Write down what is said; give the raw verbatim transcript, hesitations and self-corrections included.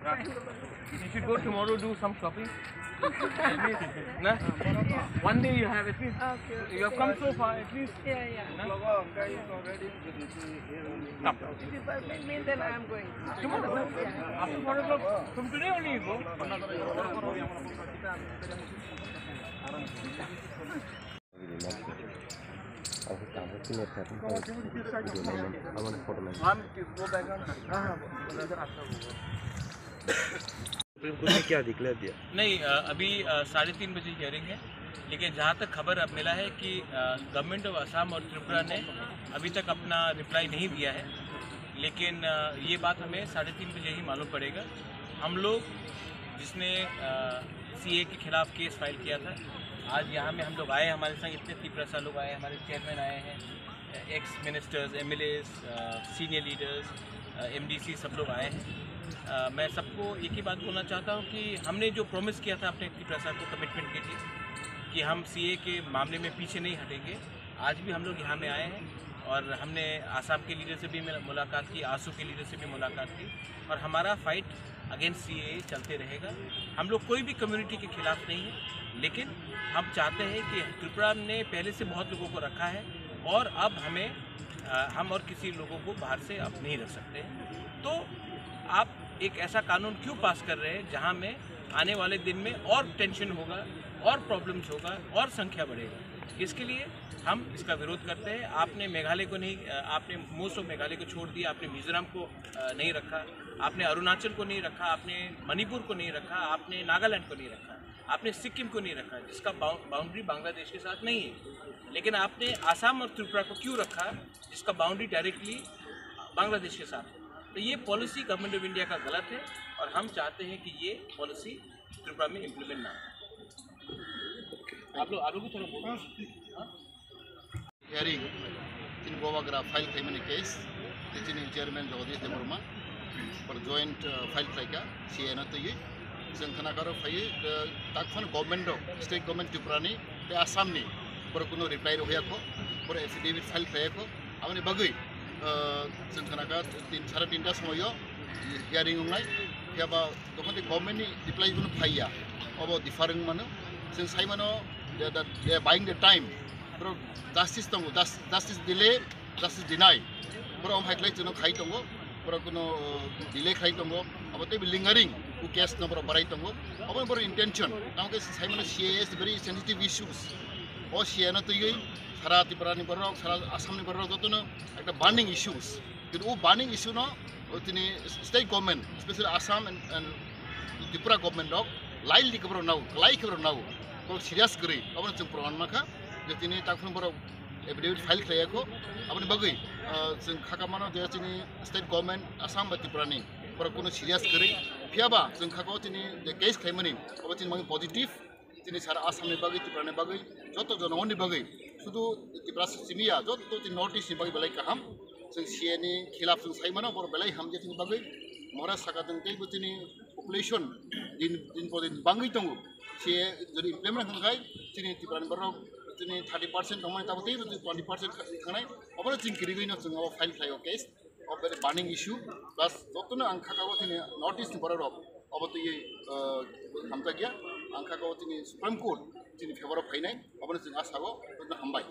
You should go tomorrow, do some shopping. At least, na? One day you have at least. Okay, okay. You have come so far, at least. Yeah, yeah. Na? Come. If you permit me, then I am going. Tomorrow. After four o'clock. From today only you go. Supreme court ने क्या डिक्लेयर दिया? नहीं, अ, अभी अ, साढ़े तीन बजे हियरिंग है, लेकिन जहाँ तक खबर अब मिला है कि गवर्नमेंट ऑफ असम और त्रिपुरा ने अभी तक अपना रिप्लाई नहीं दिया है, लेकिन अ, ये बात हमें साढ़े तीन बजे ही मालूम पड़ेगा। हम लोग जिसने सीए के खिलाफ केस फाइल किया था, आज यहाँ में हम लोग आए, हमारे संग इतने तिपरासा लोग आए, हमारे चेयरमैन आए हैं, ex ministers, MLAs, senior leaders, MDC, सब लोग आए हैं। अ, मैं सबको एक ही बात बोलना चाहता हूँ कि हमने जो प्रॉमिस किया था अपने तिपरासा को कमिटमेंट के लिए कि हम सीए के मामले में पीछे नहीं हटेंगे, आज भी हम लोग यहाँ में आए हैं और हमने आसाम के लीडर से भी मिला- मुलाकात की, आसू के लीडर से भी मुलाकात की और हमारा फाइट अगेंस्ट सीए चलते रहेगा। हम लोग कोई भी कम्युनिटी के खिलाफ नहीं है, लेकिन हम चाहते हैं कि त्रिपुरा ने पहले से बहुत लोगों को रखा है और अब हमें अ, हम और किसी लोगों को बाहर से अब नहीं रख सकते हैं। तो आप एक ऐसा कानून क्यों पास कर रहे हैं जहाँ में आने वाले दिन में और टेंशन होगा और प्रॉब्लम्स होगा और संख्या बढ़ेगा। इसके लिए हम इसका विरोध करते हैं। आपने मेघालय को नहीं, अ, आपने मोस्ट ऑफ मेघालय को छोड़ दिया, आपने मिजोरम को अ, नहीं रखा, आपने अरुणाचल को नहीं रखा, आपने मणिपुर को नहीं रखा, आपने नागालैंड को नहीं रखा, आपने सिक्किम को नहीं रखा, जिसका बाउ- बाउंड्री बांग्लादेश के साथ नहीं है, लेकिन आपने आसाम और त्रिपुरा को क्यों रखा, जिसका बाउंड्री डायरेक्टली बांग्लादेश के साथ है? तो ये पॉलिसी गवर्नमेंट ऑफ इंडिया का गलत है और हम चाहते हैं कि ये पॉलिसी त्रिपुरा में इम्प्लीमेंट ना हो। आप लोग आप लोग भी थोड़ा बोलो। हाँ? Hearing, tini Bobagra file khaimani case, tini chairman Jagadish Debbarma, por joint uh, file khlaika, C A no twi. Seng khana karo phai uh, takphano government rok, state government Tripura ni, te Assam ni, por kuno reply rok hoya ko, por affidavit file khlai ko, aboni bagwi uh, seng khana ka tin sara tinta somoyo hearing onglai, phiya ba Tokon tei government ni reply bono phaiya, obo different mano. Chwng sai mano they are buying the time. Borok justice tongo, justice delay, justice deny. Borok omo hai khlai chwngno khai tongo, borok no delay khai tongo. Abo tei lingering o case no borok barai tongo. Abo borok intention. Tamo khe sai mano C A A is very sensitive issues. O C A A no twiwi sara Tripura ni borok, sara Assam ni borok jotono ekta burning issues. Kintu o burning issue no tini state government, especially Assam and, and Tripura government rok lightly khe borok nao, kwlai khe borok nao, borok serious kwrwi, obono chwng proman mankha je tini takphano borok affidavit file khlai yakho, aboni bagwi chwng khaka mano je tini state government Assam bai Tripura ni borok kuno serious kwrwi, phiyaba chwng khaka o tini je case khlaimani obo tini bagwi positive. Tini sara Assam ni bagwi, Tripura ni bagwi, joto jonogoni bagwi, sudu Tripura simi ya, joto tini North East ni bagwi belai kaham. Chwng C A ni khilaf chwng sai mano, boro belai ham je tini bagwi. Mora saka tong tei bo tini population din din po din bangwi tongo. C A A jodi implement hwn khai tini Tripura ni borok tini thirty percent tongmani tabo tei twenty percent thangnai. Obono chwng kirigwi no chwng abo file khlai o case. Of very burning issue, plus jotono ang khaka o tini North East ni borok rok obo twi hamjakya, ang khaka o tini Supreme Court tini favor o phainai, obono chwng asa o hambai.